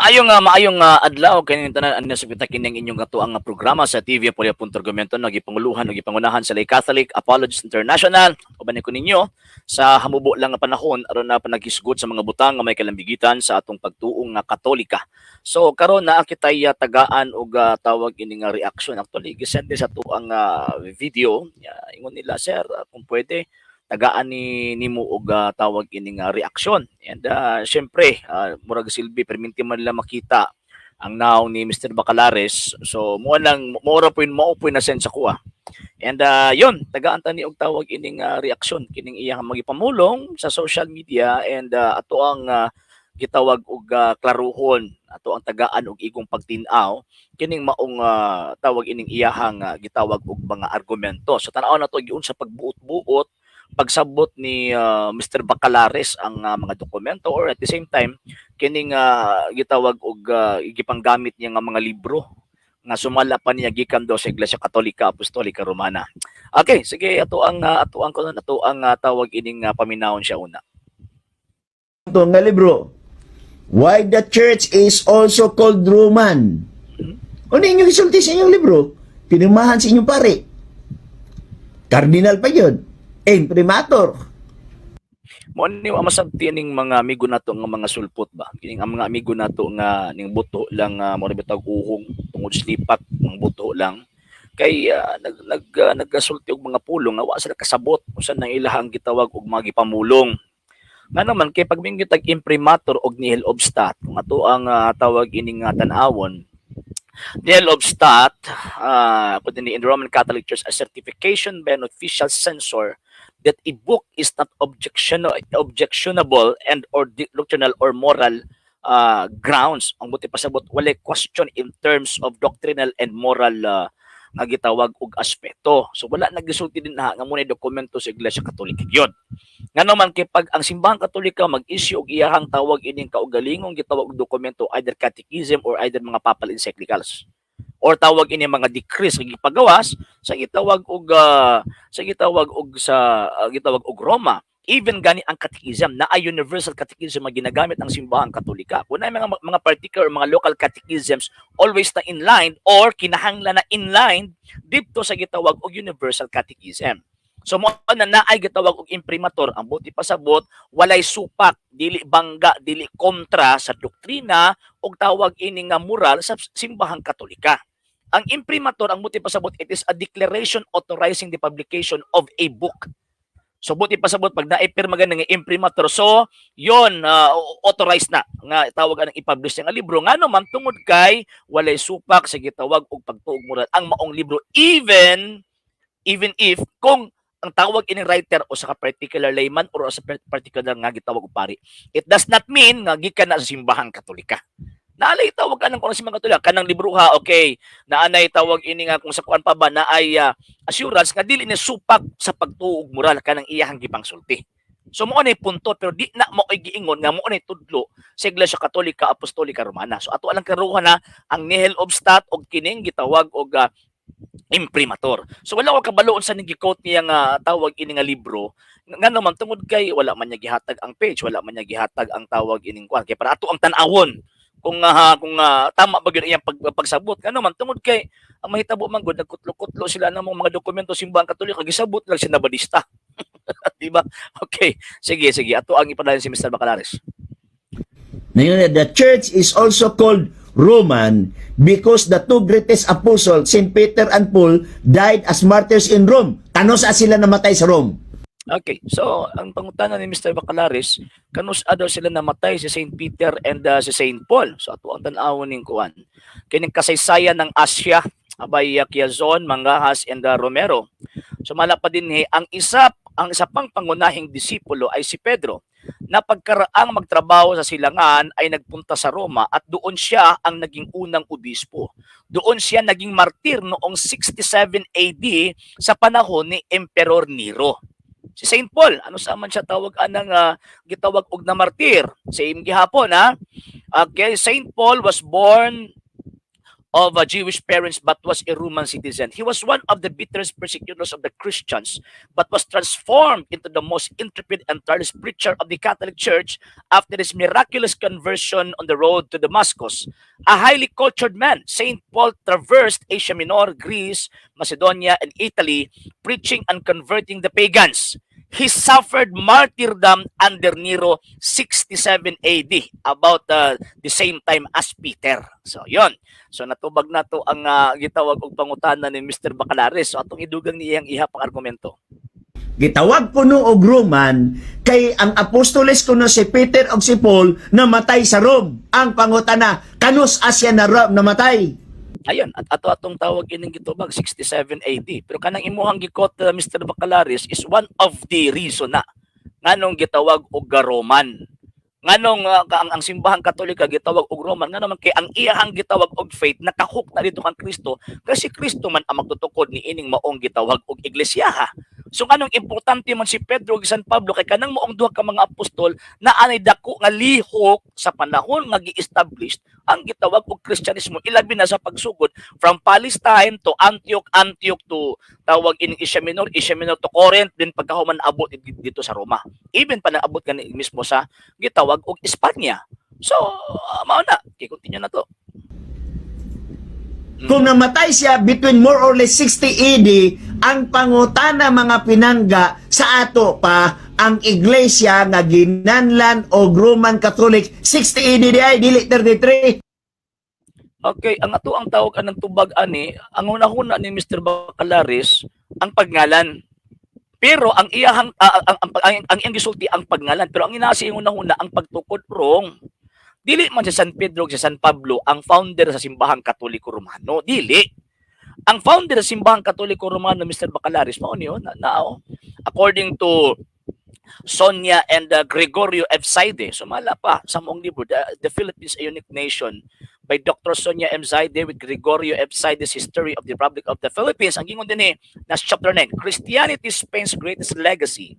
Maayong adlaw kaning tanan ani sa kita kining inyong katuang nga programa sa TV Apolia Punto Argumento, nagipanguluhan ug gipangunahan sa Lay Catholic Apologists International. Uban ko ninyo sa hamubo lang nga panahon aron na panaghisgot sa mga butang nga may kalambigitan sa atong pagtuong nga Katolika. So karon naa kitay tagaan og tawag ini nga reaction. Actually, gisend ni sa atuang video. Ingon nila, "Sir, kung pwede tagaan ni nimo og tawag ini nga reaksyon." And syempre, murag silbi perminti man nila makita ang naong ni Mr. Bacalares. So mo lang mo ra po mao po na send sa kuha. And yun, tagaan ta ni og tawag ining reaksyon kining iyang magipamulong sa social media and ato ang gitawag og klaruhon, ato ang tagaan og igong pagtin-aw kining maong tawag ining iyahang gitawag og mga argumento. So tan-aw nato giun sa pagbuot-buot pagsabot ni Mr. Bacalares ang mga dokumento or at the same time kining gitawag og gipanggamit niya nga mga libro nga sumala pa niya gikan daw sa Iglesia Katolika Apostolika Romana. Okay, sige, ato ang kuno ato ang tawag ining paminawon siya una. Ito nga libro. Why the Church is also called Roman. Ano inyong isulti sa inyong libro? Pinirmahan sa inyong pare. Cardinal pa yun. Imprimatur. Mo ni wa masabti ning mga amigo nato nga mga sulpot ba. Kining ang mga amigo nato nga ning buto lang, mo bitag uhong tungod slipak, mga buto lang kay nag nag nagasulti og mga pulong nga wa sila kasabot unsa nang ilahang gitawag og mga gipamulong. Nga naman kay pag mingon tag imprimatur og nihil obstat, kung ato ang tawag ining tan-awon, nihil obstat, kun in the Roman Catholic Church, a certification by an official censor that a book is not objectionable and or doctrinal or moral grounds. Ang buti pasabot, walay question in terms of doctrinal and moral nga gitawag og aspeto. So wala nagisulti din na nga muna dokumento sa Iglesia Katolika gyud. Nga naman kay pag ang Simbahang Katolika mag-issue og iyahang tawag ining kaugalingong gitawag og dokumento, either catechism or either mga papal encyclicals or tawag ini mga decrees nga gipagawas sa gitawag og sa gitawag og Roma. Even gani ang catechism na ay universal catechism nga ginagamit ang Simbahang Katolika, kung na mga particular mga local catechisms, always na inline or kinahanglan na inline didto sa gitawag og universal catechism. So mo na naay gitawag og imprimatur, ang buti pasabot, walay supak, dili bangga, dili kontra sa doktrina og tawag ini nga moral sa Simbahang Katolika. Ang imprimatur, ang buti pasabot, it is a declaration authorizing the publication of a book. So buti pasabot, pag naipirma gani nga imprimatur, so yon, authorized na nga tawag anang i-publish nga libro. Ngano man tungod kay walay supak sa gitawag og pagtuog moral ang maong libro, even even if kung ang tawag ini writer o sa ka particular layman or sa particular nga gitawag og pari. It does not mean nga gikan na sa Simbahang Katolika. Naalay tawag anang kung Simbahang Katolika kanang libro ha, okay. Naanay tawag ini nga kung sa kuan pa ba na ay assurance nga dili ni supak sa pagtuog moral kanang iyahang gipangsulti. So mo na punto, pero di na mo ay giingon nga mo na tudlo sa Iglesia Katolika Apostolika Romana. So ato lang karuha na ang nihil obstat og kining gitawag og imprimatur. So wala ko kabaloon sa ning gi-quote niya nga tawag ini nga libro. Nga naman tungod kay wala man niya gihatag ang page, wala man niya gihatag ang tawag ining kuan kay para ato ang tan-awon kung tama ba gyud iyang pagsabot. Ngano man tungod kay ang mahitabo man gud, nagkutlo-kutlo sila ng mga dokumento Simbahang Katolika, gisabot lang sila Badista. Di ba? Okay. Sige, sige. Ato ang ipadayon si Mr. Bacalares. Ngayon, the church is also called Roman because the two greatest apostles, St. Peter and Paul, died as martyrs in Rome. Kanus-a sila namatay sa Rome? Okay. So, ang pangutana ni Mr. Bacalares, kanus-a daw sila namatay si St. Peter and si St. Paul? So, ato ang tan-awon ning kuan. Kining kasaysayan ng Asya, abay Quiazon, Mangahas and Romero. Sumala pa din ang isa pang pangunahing disipulo ay si Pedro na pagkaraang magtrabaho sa silangan ay nagpunta sa Roma at doon siya ang naging unang obispo. Doon siya naging martir noong 67 AD sa panahon ni Emperor Nero. Si St. Paul, ano sa man siya tawag anang gitawag og na martir? Same gihapon ha. Okay, St. Paul was born Of Jewish parents but was a Roman citizen. He was one of the bitterest persecutors of the Christians but was transformed into the most intrepid and tireless preacher of the Catholic Church after his miraculous conversion on the road to Damascus. A highly cultured man, Saint Paul traversed Asia Minor, Greece, Macedonia, and Italy, preaching and converting the pagans. He suffered martyrdom under Nero 67 AD, about the same time as Peter. So, yon. So, natubag na to ang gitawag og pangutana ni Mr. Bacalares. So, atong idugang niyang iha pang argumento. Gitawag kuno og Roman kay ang apostoles kuno si Peter og si Paul namatay sa Rome. Ang pangutana, kanus-a siya na Rome namatay? Ayun, at ato atong tawag ining gitubag 67 AD. Pero kanang imuhang gi-quote, Mr. Bacalares, is one of the reason na nganong gitawag og Roman. Nganong ang simbahang Katolika gitawag og Roman, ngano man kay ang iyahang gitawag og faith nakahook na dito kang Kristo, kasi Kristo man ang magtutukod ni ining maong gitawag og iglesia. So nganong importante man si Pedro ug San Pablo kay kanang maong duha ka mga apostol na anay dako nga lihok sa panahon nga gi-establish ang gitawag og Kristyanismo, ilabi na sa pagsugod from Palestine to Antioch, Antioch to tawag ining Asia Minor, Asia Minor to Corinth, then pagkahuman abot dito sa Roma. Even pa naabot kani mismo sa gitawag og Espanya. So, mao na, i-continue na to. Kung namatay siya between more or less 60 AD, ang pangutana, mga pinangga, sa ato pa ang iglesia nga ginanlan og Roman Catholic 60 AD di ay dili 33. Okay, ang ato ang tawag anang tubag ani, ang una-una ni Mr. Bacalares ang pagngalan. Pero ang iyahang ang iyang gisulti ang pagngalan, pero ang inasi ang una-una ang pagtukod, wrong. Dili man si San Pedro ug si San Pablo ang founder sa simbahang Katoliko Romano, dili. Ang founder sa simbahang Katoliko Romano, Mr. Bacalares, mao niyo na, na oh. According to Sonia and Gregorio F. Zaide, sumala pa sa mong libro, The Philippines, a Unique Nation, by Dr. Sonia M. Zaide with Gregorio F. Zaide's History of the Republic of the Philippines. Ang gingon din eh, nas chapter 9, Christianity, Spain's Greatest Legacy.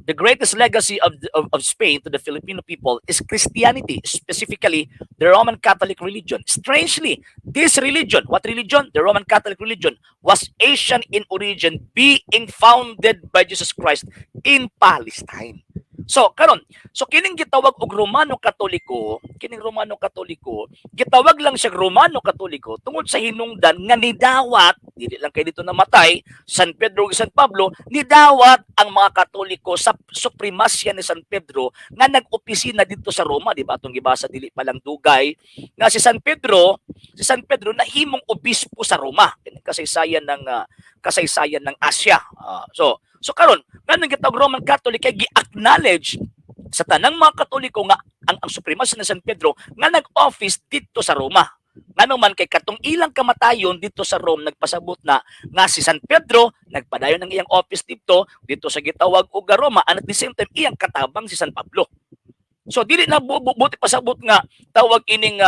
The greatest legacy of Spain to the Filipino people is Christianity, specifically the Roman Catholic religion. Strangely, this religion, what religion? The Roman Catholic religion, was Asian in origin, being founded by Jesus Christ in Palestine. So, karon, so kining gitawag og Romano Katoliko, kining Romano Katoliko, gitawag lang siya Romano Katoliko tungod sa hinungdan nga nidawat, dili lang kay dito namatay San Pedro ug San Pablo, nidawat ang mga Katoliko sa supremasya ni San Pedro nga nag-opisina dito sa Roma, di ba? Atong gibasa dili pa lang dugay nga si San Pedro nahimong obispo sa Roma. Kini kasaysayan ng Asia. So karon, nganong gitawag Roman Catholic kay gi-acknowledge sa tanang mga Katoliko nga ang supremacy ni San Pedro nga nag-office dito sa Roma. Ngano man kay katong ilang kamatayon dito sa Rome nagpasabot na nga si San Pedro nagpadayon ang iyang office dito dito sa gitawag og Roma and at the same time iyang katabang si San Pablo. So dili na buti pasabot nga tawag ining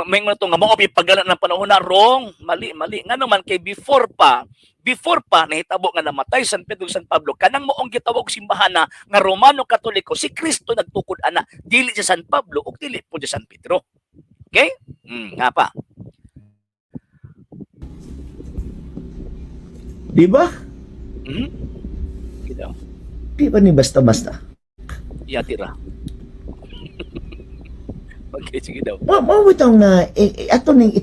may to nga mao paggalan ng panahon na wrong, mali mali. Ngano man kay before pa nahitabo nga namatay San Pedro ug San Pablo, kanang maong gitawag simbahan na nga Romano Katoliko, si Kristo nagtukod ana, dili si San Pablo ug dili po si San Pedro. Okay? Nga pa. Di ba? Kita. Di ba ni basta-basta? Yati ra. Okay, sige daw. Mao bitaw nga ato ning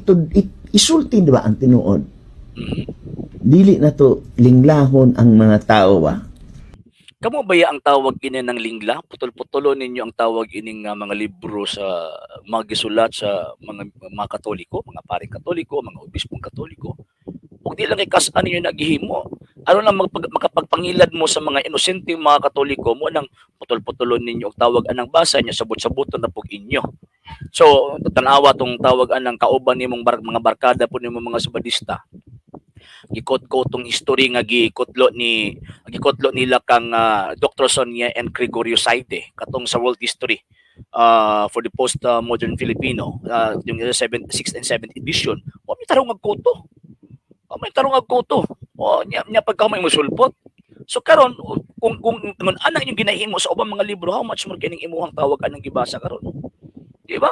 isulti di ba ang tinuod? Dili na to linglahon ang mga tao ba? Kamo ba ya ang tawag ini ng lingla? Putol-putulo ninyo ang tawag ining mga libro sa mga gisulat sa mga Katoliko, mga paring Katoliko, mga obispong Katoliko. Ug di lang kay kas-an ninyo naghihimo. Ano lang makapagpangilad mo sa mga inosenteng mga Katoliko mo nang putol-putulon ninyo og tawag anang basa niya, sabot-saboton na pug inyo. So, tanawa tong tawag anang kauban nimong mga barkada po nimong mga Sabadista. Gikot-ko tong history nga gikotlo nila kang Dr. Sonia and Gregorio Zaide katong sa world history for the post modern Filipino, yung 7, 6th and 7th edition. Wa may tarong agkoto. Wa may tarong agkoto. O nya pagka may musulpot. So karon kung anang inyong ginahimo sa ubang mga libro, how much more kining imuhang tawag anang gibasa karon? Di ba?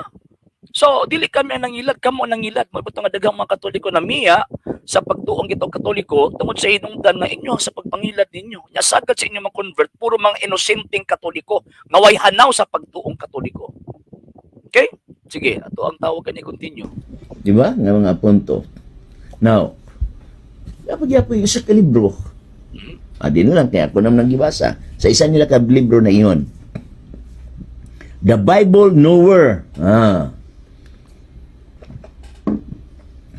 So dili kami ang nangilad, kamo ang nangilad. Mao nga daghang mga Katoliko na miya sa pagtuong gitong Katoliko tungod sa hinungdan nga inyo sa pagpangilad ninyo. Nya sagad sa inyo mang-convert puro mga inosenteng Katoliko nga way hanaw sa pagtuong Katoliko. Okay? Sige, ato ang tawag kani, continue. Di ba? Nga mga punto. Now, dapat gyapon yung isa ka libro. Ah, di na lang, kaya ako naman nang gibasa. Sa isa nila ka libro na iyon. The Bible Nowhere. Ah.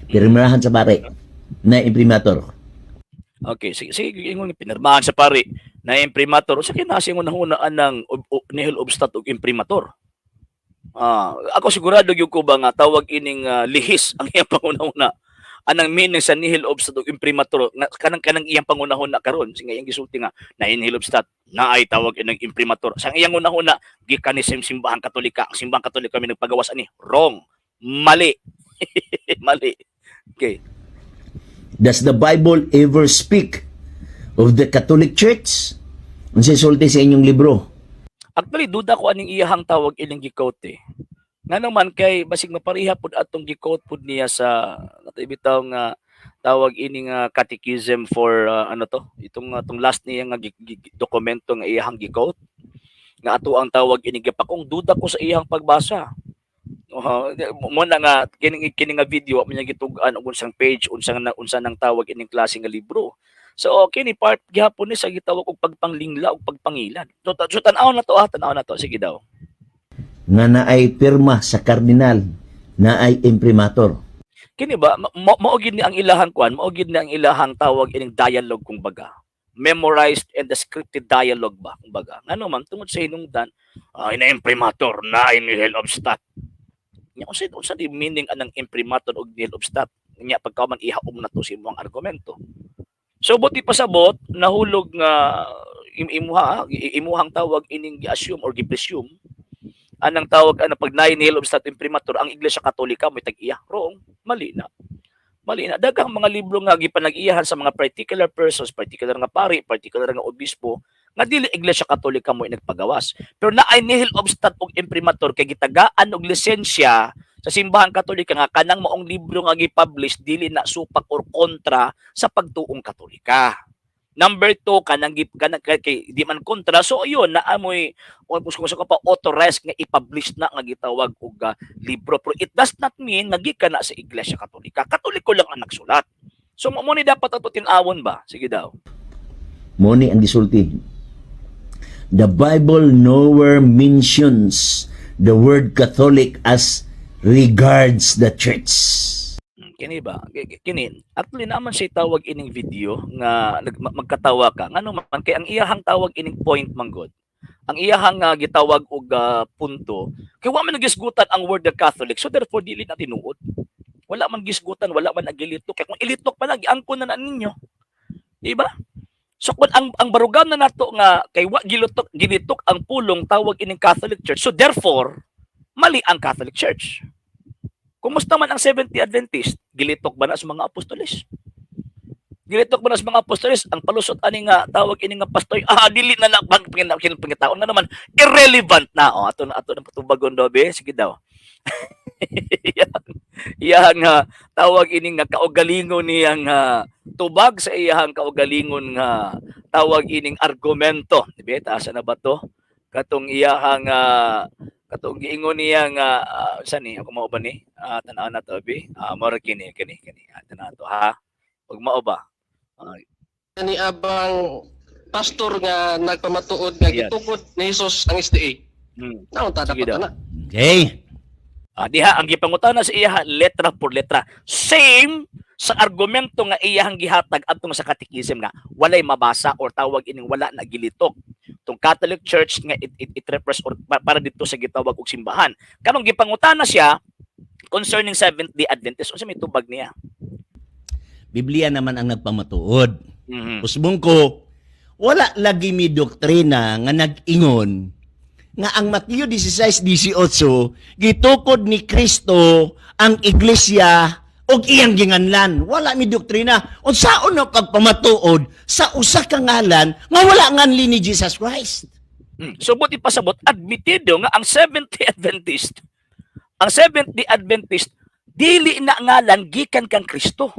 Pirmahan sa pare na imprimatur. Okay, sige, sige, ingon nga pinirmahan sa pari na imprimatur. Sa kinasi mo nahunaan ng nihil obstat og imprimatur. Ah, ako sigurado gyud ko ba nga tawag ining lihis ang iyang pangunahuna. Anang meaning sa nihil obstat og imprimatur nga kanang iyang pangunahuna karon, sige, iyang gisulti nga na nihil obstat na ay tawag ining imprimatur. Sa iyang unahuna gikan ni Simbahan Katolika. Ang Simbahang Katolika mi nagpagawas ani. Wrong. Mali. Mali. Okay. Does the Bible ever speak of the Catholic Church? Unsay sulti sa inyong libro? Actually, duda ko aning iyahang tawag ining gi-quote eh. Nga naman kay basig mapareha pud atong gi-quote pud niya sa ato bitaw nga tawag ini nga catechism for ano to, itong atong last niya nga dokumento nga iyahang gi-quote nga ato ang tawag ini gipakong, duda ko sa iyang pagbasa. Mo na nga kini kini nga video wa man niya gitug-an og unsang page, unsang na, unsa nang tawag ining klase nga libro. So kini part gihapon ni sa gitawag og pagpanglingla og pagpangilan. So tan-aw na to, ah, tan-aw na to, sige daw. Nga naay pirma sa kardinal, naay imprimatur. Kini ba mao gid ni ang ilahang kwan, mao gid ni ang ilahang tawag ining dialogue kung baga. Memorized and the scripted dialogue ba kumbaga. Ngano man tungod sa hinungdan ay na imprimatur na nihil obstat. Nya unsa di meaning anang imprimatur og nihil obstat? Nya pagka man ihaom na to sa imong argumento. So buti pasabot nahulog nga imuhang tawag ining gi-assume or gi-presume anang tawag ana pag naay nihil obstat imprimatur, ang Iglesia Katolika may tag-iya. Wrong, mali na. Mali na. Daghang mga libro nga gipanag-iyahan sa mga particular persons, particular nga pari, particular nga obispo, nga dili Iglesia Katolika mo nagpagawas. Pero naay nihil obstat og imprimatur kay gitagaan og lisensya sa Simbahan Katolika nga kanang maong libro nga gi-publish dili na supak or kontra sa pagtuong Katolika. Number 2, kanang kay di man kontra, so ayun na amoy o kung gusto ka pa authorized nga i-publish na nga gitawag og libro, pero it does not mean nga gikan na sa Iglesia Katolika. Katoliko lang ang nagsulat. So mo ni dapat ato tin-awon ba, sige daw. Mo ni ang gisulti. The Bible nowhere mentions the word Catholic as regards the church. Kini ba, kini actually naman siya tawag ining video nga magkatawa ka, ngano man kay ang iyahang tawag ining point manggod, ang iyahang gitawag og punto kay wa man nagisgutan ang word the Catholic, so therefore dili na tinuod. Wala man gisgutan, wala man nagilitok, kay kung ilitok pa lang, giangkon na na ninyo, di ba? So kung ang barugan na nato nga kay wa gilutok gilitok ang pulong tawag ining Catholic Church, so therefore mali ang Catholic Church. Kumusta man ang Seventh-day Adventist? Gilitok ba na sa mga apostoles? Gilitok ba na sa mga apostoles? Ang palusot ani nga tawag ini nga pastor, dili na lang pag pangitaon nga naman irrelevant na. Oh, ato na patubagon dobe, sige daw. Iyang nga tawag ini nga kaugalingon niyang tubag sa iyang kaugalingon nga tawag ining argumento. Di ba? Taasa na ba to? Katong iyahang katong giingon niya nga sa ni ako mao ba ni? Tan-aw na to bi. Mora kini kini kini. Tan-aw to ha. Ug mao ba? Ni abang pastor nga nagpamatuod nga Ayan. gitukod ni Jesus ang SDA. Naunta Sige dapat daw. na. Okay? Diha ang gipangutana sa iya letra por letra. Same sa argumento nga iyahang gihatag adtong sa catechism nga walay mabasa or tawag ining wala na gilitok tong Catholic Church nga it refers or para dito sa gitawag og simbahan. Karong gipangutana siya concerning Seventh Day Adventist, unsa may tubag niya? Biblia naman ang nagpamatuod. Usbong ko, wala lagi mi doktrina nga nag-ingon nga ang Mateo 16:18 gitukod ni Kristo ang iglesia og iyang ginganlan. Wala mi doktrina. Unsaon na pagpamatuod sa usa ka ngalan nga wala nganli ni Jesus Christ? So buti pasabot admitido nga ang Seventh Day Adventist Ang Seventh-day Adventist dili na ngalan gikan kang Kristo.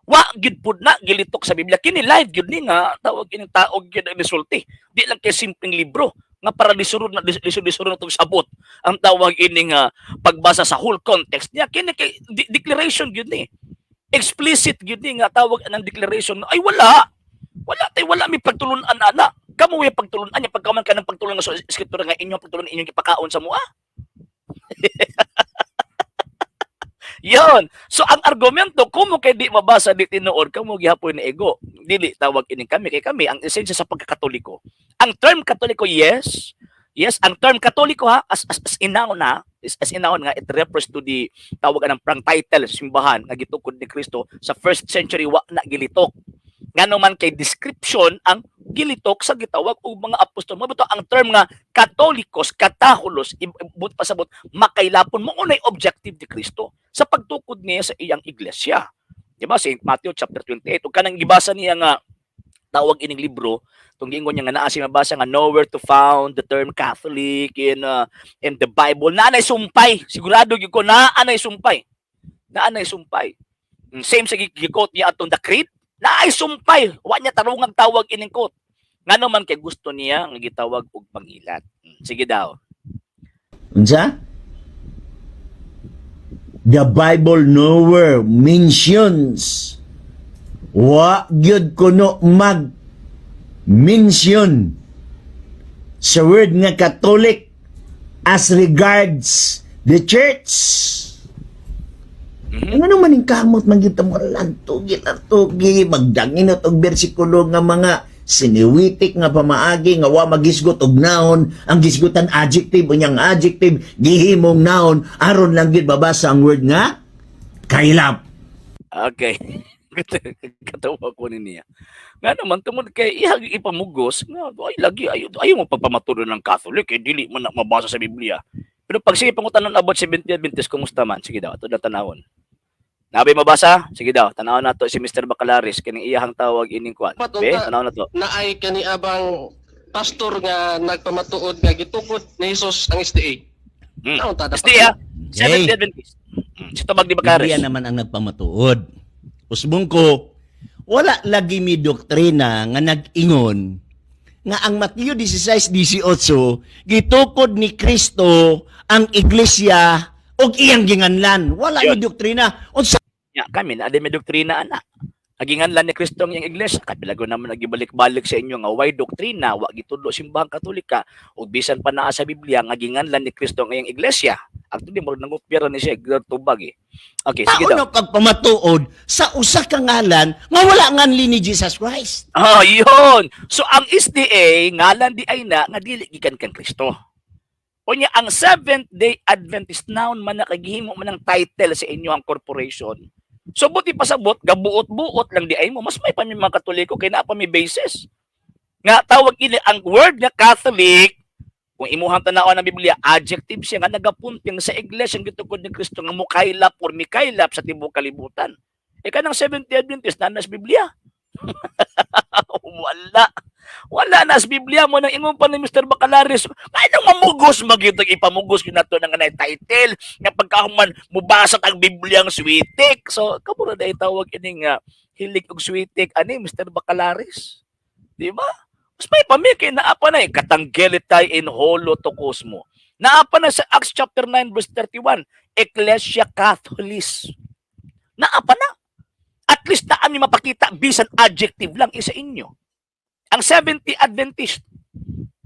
Wa gyud pud na gilitok sa Biblia. Kini live gyud ni nga tawag ining taog gyud ang misulti. Di lang kay simpleng libro nga para lisurod na lisod-lisurod na tong sabot ang tawag ini nga pagbasa sa whole context niya. Kini kay declaration gyud ni, explicit gyud ni nga tawag ng declaration, ay wala wala tay wala mi pagtulun-an ana. Kamo way pagtulun-an niya pagkaman ka ng pagtulun sa escritura nga inyong pagtulun, inyong gipakaon sa mua. Yon. So ang argumento kumo kay di mabasa, di tinuod, kamo gihapon ni ego. Dili tawag ining kami, kay kami ang esensya sa pagkakatoliko. Ang term Katoliko, yes. Yes, ang term Katoliko ha, as in noun na, as in noun nga it refers to the tawag anang prang title sa simbahan nga gitukod ni Kristo sa first century, wa na gilitok. Ngano man kay description ang gilitok sa gitawag og mga apostol. Mao ang term nga Katolikos, Katahulos, but pasabot makailapon mo unay objective ni Kristo sa pagtukod niya sa iyang iglesia. Di ba? St. Matthew chapter 28. Ug kanang gibasa niya nga tawag ining libro, tung giingon niya nga naa siya mabasa nga nowhere to found the term Catholic in the Bible. Naa nay sumpay. Sigurado gyud ko naa nay sumpay. Naa nay sumpay. Same sa gi-quote niya atong the creed, naay sumpay. Wa niya tarungang tawag ining quote. Ngano man kay gusto niya nga gitawag og pangilat. Sige daw. Unsa? The Bible nowhere mentions, wa gyud kuno mag mention sa word nga Catholic as regards the church. Ano man yung kamot man gyud mo lantugi lantugi magdanginot og bersikulo nga mga siniwitik nga pamaagi nga wa magisgot og noun, ang gisgutan adjective, unyang adjective gihimong noun aron lang gyud babasa ang word nga kailap. Okay. Katawa ko ni niya. Nga naman tungod kay ihag ipamugos nga ay lagi ayo ayo mo pagpamatuod ng Catholic eh dili man na mabasa sa Biblia. Pero pag sige pangutanon about 70 Adventist, kumusta man? Sige daw, ato na tanawon. Nabay mabasa? Sige daw, tanawon nato si Mr. Bacalaris kining iyahang tawag ining kwan. Dapat Be, unta tanawon nato. Naay kani abang pastor nga nagpamatuod nga gitukod ni Jesus ang SDA. Naunta dapat. SDA, Seventh Hey. Adventist. Si Tobag di Bacares. Biblia naman ang nagpamatuod. Usbong ko, wala lagi mi doktrina nga nag-ingon nga ang Mateo 16:18 gitukod ni Kristo ang iglesia ug iyang ginganlan. Wala mi Yun. doktrina. Unsa Ya, kami na may doktrina ana. Agingan ni Kristo ang iyang iglesia. Kabilago naman nagibalik-balik sa inyo nga way doktrina, wa gitudlo simbahang Katolika ug bisan pa naa sa Biblia nga ginganlan ni Kristo ang iyang iglesia. Actually, murag nangupira ni siya tubag eh. Okay, sige tao daw. na pagpamatuod sa usa ka ngalan nga wala nganli ni Jesus Christ? Ah, yun. So ang SDA ngalan di ay na nga dili gikan kang Kristo. Unya ang Seventh Day Adventist noun man nakagihimo man ang title sa inyo ang corporation. So buti pasabot gabuot-buot lang di ay mo, mas may pa mi mga Katoliko kay naa pa mi basis. Nga tawag ini ang word nga Catholic, kung imuhang tan-awon ng Biblia, adjective siya nga nagapunting sa iglesia ang gitukod ni Kristo nga mukaylap or mikaylap sa tibuok kalibutan. E kanang Seventh Day Adventist naa na sa Biblia? Wala. Wala na sa Biblia mo nang ingon pa ni Mr. Bacalaris. Kaya nang mamugos magyud ipamugos gyud nato ng anay title nga pagkahuman mubasa ang Biblia ang switik. So kamo ra dai tawag ining hilig og switik ani Mr. Bacalaris. Di ba? Mas may pamikay naa pa na eh. Katanggelitay in holo to cosmo. Naa pa na sa Acts chapter 9 verse 31, Ecclesia Catholis. Naa pa na. At least na ami mapakita bisan adjective lang isa inyo. Ang 70 Adventist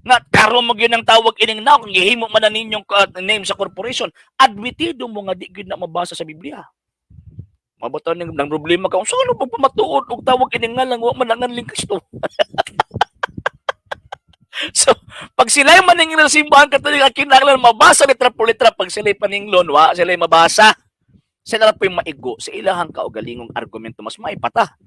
nga karon mo gyud ang tawag ining now kung gihimo man na ninyong name sa corporation, admitido mo nga di gyud na mabasa sa Biblia. Mabata ning nang problema ka, unsa ano pagpamatuod og tawag ining ngalan wa man ang Kristo? So, pag sila yung maningil sa simbahan Katolika, kinahanglan mabasa litra por litra. Pag sila'y paninglon, wa sila'y mabasa. Sila na po yung maigo sa ilahang kaugalingong argumento, mas maipata.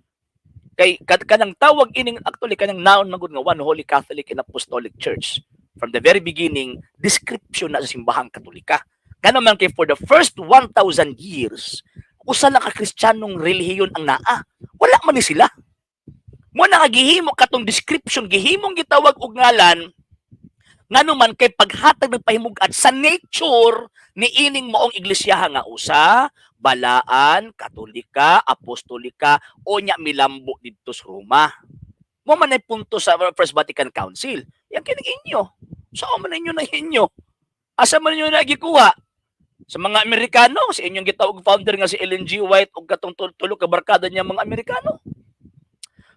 Kay kanang tawag ining actually kanang noun man gud nga One Holy Catholic and Apostolic Church. From the very beginning, description na sa simbahang Katolika. Kano man kay for the first 1,000 years, usa lang ka Kristiyanong relihiyon ang naa. Wala man ni sila. Mo na nga gihimo katong description, gihimong gitawag og ngalan Ngano man kay paghatag ng pahimug-at sa nature ni ining maong iglesia nga usa, balaan, Katolika, Apostolika, o nya milambo didto sa Roma. Mo man ay punto sa First Vatican Council. Yang kining inyo. Saan man ninyo na inyo? Asa man ninyo nagikuha? Sa mga Amerikano, sa inyong gitawag founder nga si Ellen G. White ug katong tulo ka barkada niya mga Amerikano.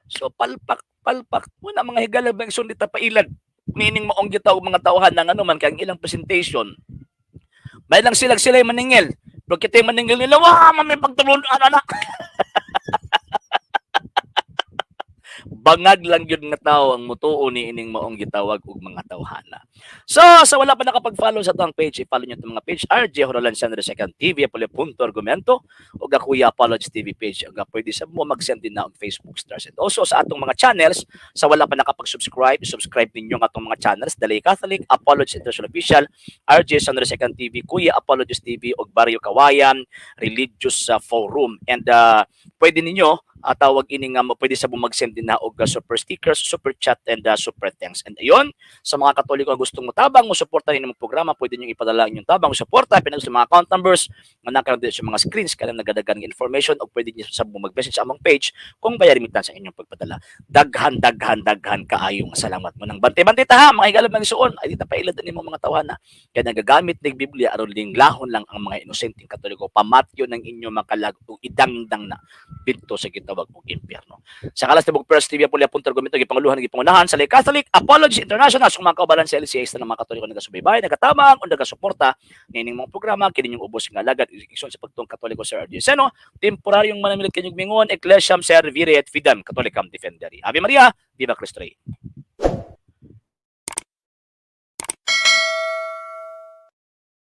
So palpak, palpak mo na, mga higala bang sulit pailad. Meaning maong gitawag mga tawhan na ano man kay ang ilang presentation. May lang sila sila maningil. Pero kita yung maningil nila, wah, mami pagtulon, anak. Bangag lang yun nga tao ang mutuo ni ining maong gitawag og mga tawhana. So, sa wala pa nakapag-follow sa atong page, i-follow niyo itong mga page, RJ Horolan Sandro Second TV, Apollo Punto Argumento, o Kuya Apology TV page. O pwede sa mo mag-send din na og Facebook stars. And also sa atong mga channels, sa wala pa nakapag-subscribe, subscribe ninyo ang atong mga channels, Dalay Catholic, Apology International Official, RJ Sandro Second TV, Kuya Apologies TV, og Barrio Kawayan Religious Forum. And pwede ninyo tawag ini nga pwede sa mag-send din na og super stickers, super chat and super thanks. And ayun, sa mga Katoliko nga gustong motabang mo suporta ninyo mga programa, pwede niyo ipadala ang inyong tabang o suporta pinag sa mga account numbers nga nakaroon sa mga screens kanang nagadagan ng information o pwede niyo sa mag-message sa among page kung bayar remittance ang inyong pagpadala. Daghan, daghan, daghan kaayong salamat mo nang bantay-bantay ta ha, mga higala mga isuon, ay di ta pailad nimo mga tawhana. Kaya nagagamit ng Biblia aron linglahon lang ang mga inosenteng Katoliko, pamatyo ng inyong makalag ug idangdang na didto sa gitawag og impyerno. Sa kalas tibok First TV Apollo Punto Argumento, gipanguluhan, gipangunahan sa Lay Catholic Apologies International, sa mga kaubalan sa LCA sa mga Katoliko nagasubaybay, nagatabang o nagasuporta nining mga programa kini inyong ubos nga alagad igsoon sa pagtuong Katoliko, Sir RJ Seno, temporaryong manamilit kanyong mingon, Ecclesiam Servire et Fidem Catholicam Defendere. Ave Maria, Viva Cristo Rey.